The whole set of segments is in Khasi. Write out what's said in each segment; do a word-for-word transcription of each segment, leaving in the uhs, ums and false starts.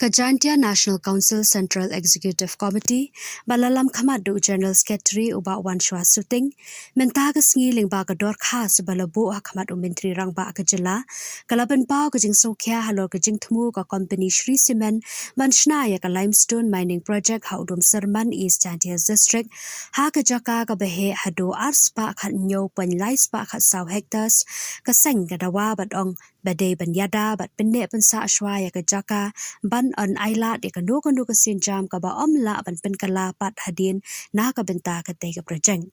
Ka Jaintia National Council Central Executive Committee, ba la lam khmat da u General Secretary u Bah Wanshwa Suting, mynta ka sngi lyngba ka dorkhas ba la buh ha khmat u Myntri Rangbah ka jylla, ka la pynpaw ka jingsngewkhia halor ka jingthmu ka company Shree Cement ban shna ïa ka Limestone Mining Project ha u Dum Serman, East Jaintia District, ha ka jaka kaba heh haduh ar spah khat hynñiew point lai spah khat saw hectares. Ka seng ka dawa bad ong ba dei ban ïada bad pynneh pynsah shuwa ïa ka jaka ban ym ailad ïa kano kano ka sienjam kaba ym lah ban pynkylla pat hadien na ka bynta katei ka project.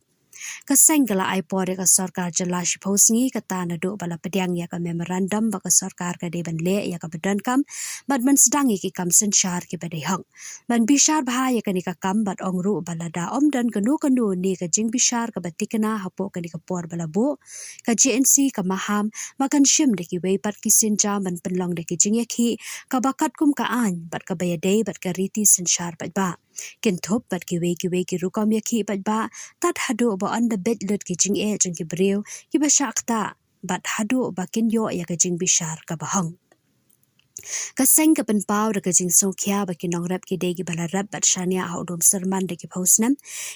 Ka seng ka la ai por ïa ka sorkar jylla shiphew sngi kata naduh ba la pdiang ïa ka memorandum ba ka sorkar ka dei ban leh ïa kaba donkam bad ban sdang ïa ki kam synshar kiba dei hok. Ban bishar bha ïa kane ka kam bad ong ruh ba lada ym don kano kano ne ka jingbishar kaba thikna hapoh kane ka por ba la buh, ka J N C ka maham ba kan shim da kiwei pat ki sienjam ban pynlong da ki jingïakhih kaba katkum ka aiñ bad kaba ïadei bad ka riti synshar paidbah, kynthup bad kiwei kiwei ki rukom ïakhih paidbah, tad haduh ba yn da bit lut ki jingeh jong ki briew kiba shah ktah bad haduh ba kin ïoh ïa ka jingbishar kaba hok. Ka seng ka pynpaw da ka jingsngewkhia ba ki nongrep ki dei kiba la rep bad shaniah ha u Dum Serman da ki phew snem,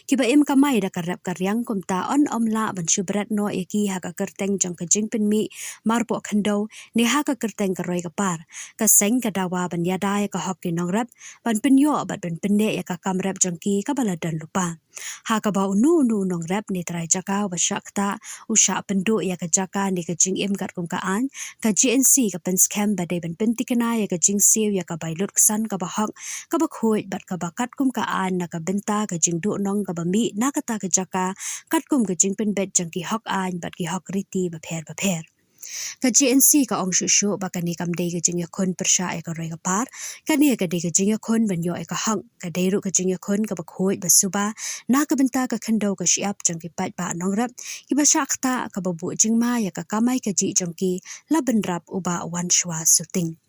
kiba im kamai da ka rep ka riang, kumta yn ym lah ban shu bret noh ïa ki ha ka kyrteng jong ka jingpynmih marpoh khyndew ne ha ka kyrteng ka roi ka par. Ka seng ka dawa ban ïada ïa ka hok ki nongrep, ban pynïoh bad ban pynneh ïa ka kam rep jong ki kaba la don lypa. Ha kaba uno uno u nongrep ne trai jaka uba shah ktah u shah pynduh ïa ka jaka ne ka jingim katkum ka aiñ, ka J N C ka pynskhem ba dei ban pynthikna ïa ka jingsiew ïa ka bai lutksan kaba hok, kaba khuid bad kaba katkum ka aiñ na ka bynta ka jingduhnong kaba mih na kata ka jaka katkum ka jingpynbeit jong ki hok aiñ bad ki hok riti bapher bapher. Ka J N C ka ong shuh shuh ba kane kam dei ka jingïakhun pyrshah ïa ka roi ka par, kane ka dei ka jingïakhun ban ïoh ïa ka hok, ka dei ruh ka jingïakhun kaba khuid ba suba na ka bynta ka khyndew ka shyiap jong ki paidbah nongrep kiba shah ktah, kaba buh jingma ïa ka kamai kajih jong ki, la bynrap u Bah Wanshwa Suting.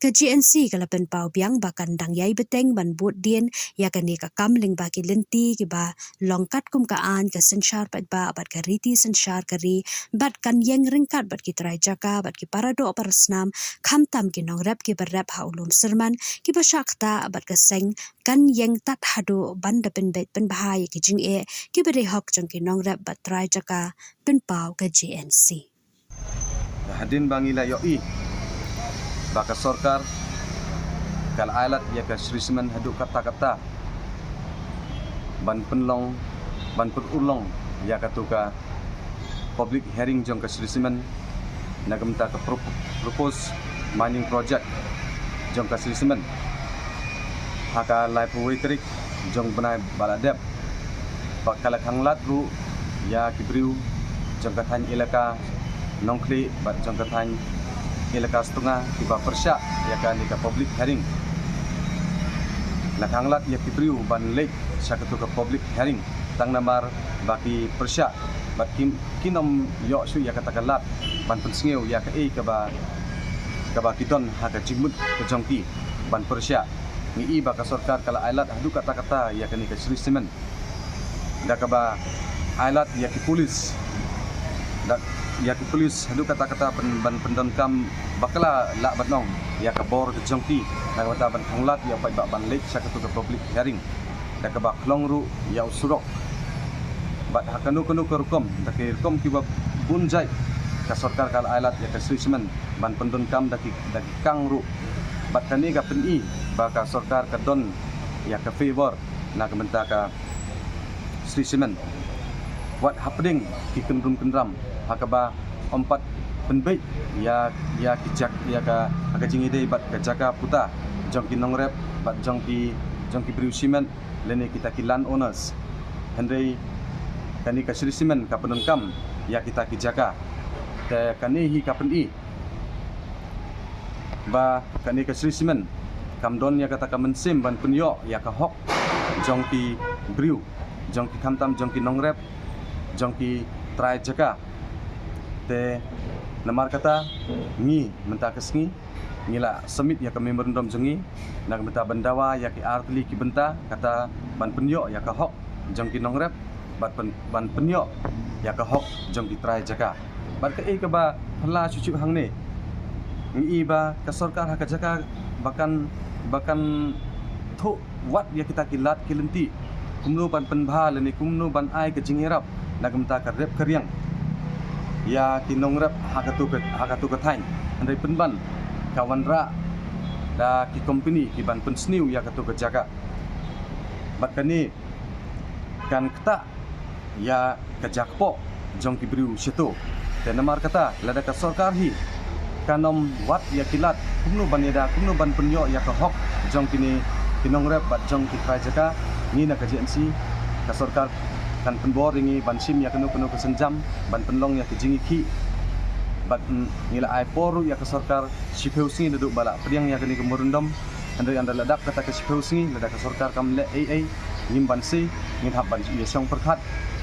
Ka J N C ka la pynpaw biang ba kan dang ïai bteng ban bud dien ïa kane ka kam lyngba ki lynti kiba long katkum ka aiñ, ka synshar paidbah bad ka riti synshar ka ri, bad kan ïeng ryngkat bad ki trai jaka bad ki paradoh parasnam, khamtam ki nongrep kiba rep ha u Dum Serman kiba shah ktah, bad ka seng kan ïeng tad haduh ban da pynbeit pynbha ïa ki jingeh kiba dei hok jong ki nongrep bad trai jaka, pynpaw ka J N C. Hadien ba ngi la ïohi ba ka sorkar ka la ailad ïa ka Shree Cement haduh katta katta ban pynlong, ban pynurlong ïa katu ka public hearing jong ka Shree Cement na ka bynta ka pro-, proposed mining project jong ka Shree Cement ha ka laiphew wei tarik jong u bnai ba la dep. Bad ka la khanglad ruh ïa ki briew jong ka thaiñ Elaka Nongkhlieh bad jong ka thaiñ Elaka Stunga kiba pyrshah ïa kane ka public hearing. La khanglad ïa ki briew ban leit sha katu ka public hearing tang namar ba ki pyrshah bad ki, kin ym ïoh shuh ïa kata ka lad ban pynsngew ïa kaei kaba, kaba ki don ha ka jingmut ka jong ki ban pyrshah. Ngi i ba ka sorkar ka la ailad haduh katta katta ïa kane ka Shree Cement da kaba ailad ïa ki pulit, da ïa ki pulit haduh katta katta pyn-, ban pyndonkam bakla lah ban ong ïa ka bor ka jong ki na ka bynta ban khanglad ïa u paidbah ban leit sha katu ka public hearing. Da kaba khlong ruh ïa u surok bad ha kano kano ka rukom, da ki rukom kiba bun jait ka sorkar ka la ailad ïa ka Shree Cement ban pyndonkam da ki, da ki kang ruh. Bad kane ka pyni ba ka sorkar ka don ïa ka favor na ka bynta ka Shree Cement. Wat hapdeng ki kyndrum kyndram ha kaba ym pat pynbeit ïa, ïa ki jak, ïa ka, ha ka jingïadei bad ka jaka puta jong ki nongrep bad jong ki, jong ki briew cement lane kita ki land owners. Hynrei kane ka Shree Cement ka pyndonkam ïa kita ki jaka. Te kane hi ka pyni ba kane ka Shree Cement kam don ïa kata ka mynsiem ban pynïoh ïa ka hok jong ki briew, jong ki khamtam, jong ki nongrep, jong ki trai jaka. Te namar kata ngi mynta ka sngi ngi la submit ïa ka memorandum jong ngi na ka bynta ban dawa ïa ki artylli ki bynta, kata ban pynïoh ïa ka hok jong ki nongrep bad pyn-, ban pynïoh ïa ka hok jong ki trai jaka. Bad kaei kaba phylla shuh shuh hangne, ngi i ba ka sorkar ha ka jaka ba kan ba kan thuh wat ïa kita ki lad ki lynti kumno ban pynbha lane kumno ban ai ka jingïarap na ka bynta ka rep ka riang ïa ki nongrep ha katu ka, ha katu ka thaiñ. Hynrei pynban ka wanrah da ki company ki ban pynsniew ïa katu ka jaka. Bad kane kan ktah ïa ka jakpoh jong ki briew shatu. Te namar kata lada ka sorkar hi kan ym wad ïa ki lad kumno ban ïada, kumno ban pynïoh ïa ka hok jong kine ki nongrep bad jong ki trai jaka, ngi na ka J N C, ka sorkar kan pynbor ïa ngi ban shim ïa kano kano ka sienjam ban pynlong ïa ki jingïakhih. Bad, mm, ngi la ai por ruh ïa ka sorkar shiphew sngi naduh ba la pdiang ïa kane ka memorandum. Hynrei ynda la dap kata ka shiphew sngi, lada ka sorkar kam leh ei ei, ngim banse, ngin hap ban ïashong pyrkhat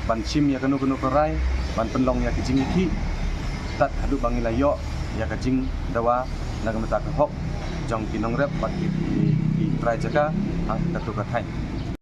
ban shim ïa kano kano ka rai ban pynlong ïa ka jingïakhih tad haduh ba ngi la ïoh ïa ka jingdawa na ka bynta ka hok jong ki nongrep bad ki, ki, ki trai jaka ha katu ka thaiñ.